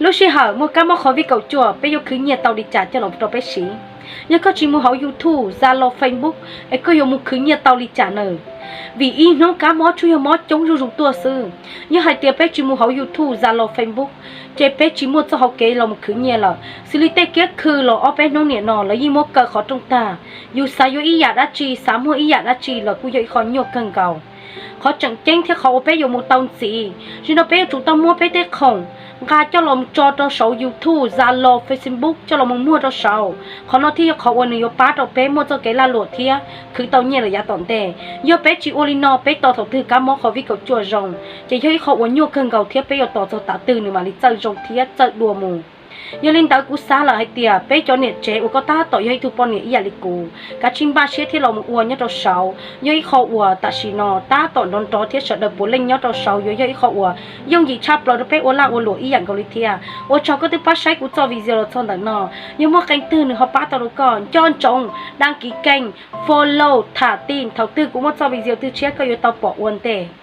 Lub sij hawm muaj kab mob COVID kaum cuaj peb yuav khwv nyiaj tau li cas coj los rau peb siv? Yog koj tsis mus hauv YouTube, Zalo, Facebook es koj yuav mus khwv nyiaj tau li cas na? Vim ib hnub kab mob tsuas yog mob coob zuj zus tuaj xwb. Yog hais tias peb tsis mus hauv YouTube, Zalo, Facebook ces peb tsis muaj txoj hauv kev los mus khwv nyiaj lawm. Xws li tej kiab khw los ob peb hnub niam no lawv yeej muab kaw qhov rooj tag. Yus xav yuav ib yam dab tsi, xav muag ib yam dab tsi los kuj yog ib qho nyuaj kawg nkaus. Qhov tseem ceeb thiab qhov uas peb yuav mus tau ntxiv, zaum no peb yuav tsum tau muab peb tej khoom nqa coj los tso rau saum YouTube, Zalo, Facebook coj los mus muag rau saud. Qhov no thiaj yog qhov uas nws yuav pab rau peb muaj txoj kev lag luam thiab khwv tau nyiaj lawm yav tom ntej. Yog peb tsis ua li no peb tos thaum twg kab mob COVID kaum cuaj zoo, ces yog ib qho uas nyuaj kawg nkaus thiab peb yuav tos txog tav twg nws mam li txawj zoo thiab txawj dua mus. Yog li ntawd kuv xav lawm hais tias peb cov niam tsev uas koj tab tom yog ib tug poj niam ib yam li kuv, kav tsij npaj siab thiab los mus ua nyob rau saud. Yog ib qho uas tam sim no tab tom nrov nrov thiab sawv daws puav leej nyob rau saud yuav yog ib qho uas yooj yim tshaj plaws rau peb ua laj ua luam ib yam nkaus li thiab. Ua tsaug koj twb pab saib kuv txoj video los txog ntawm no. Yog muaj qee twg nws ho pab tau rau koj, nco ntsoov đăng ký kênh, follow, tham tim, thaum twg kuv muaj txoj video twg tshiab koj yuav tau pom ua ntej.